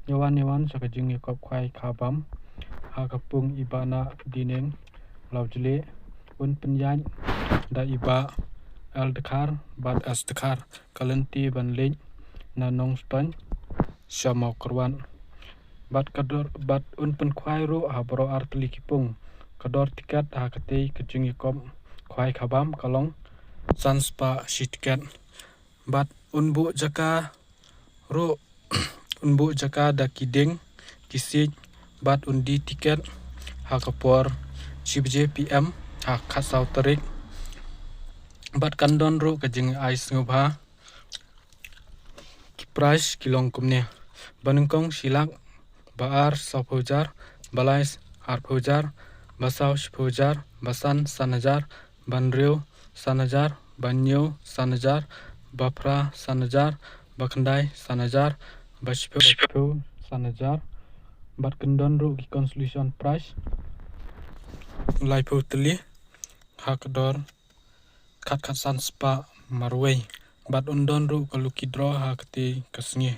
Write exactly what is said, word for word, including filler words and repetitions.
Ïawan ïawan sha ka jingïakop khwai kha bam ha ka pung i Bah Nadineng Lawjlieh, un pynïaid da i Bah L Dkhar bad S Dkhar, ka lynti ban leit na Nongstoiñ sha Mawkyrwat. Bad ka dor, bad un pynkhwai ruh ha baroh ar tylli ki pung. Ka dor tiket ha katei ka jingïakop khwai kha bam ka long san spah shi tiket. Bad un buh jaka ruh, un buh jaka da ki dieng ki siej, bad un die tiket ha ka por shi baje P M ha ka khatsaw tarik. Bad kan don ruh ka jingai sngewbha. Ki prize ki long kumne: ba nyngkong shi lak, ba ar sawphew hajar, ba lai arphew hajar, ba saw shiphew hajar, ba san san hajar, ba hynriew san hajar, ba hynñiew san hajar, ba phra san hajar, ba khyndai san hajar, ba shiphew shiphew san hajar. Bad kan don ruh ki consolation prize laiphew tylli ha ka dor khat khat san spah marwei. Bad un don ruh ka lucky draw ha katei ka sngi.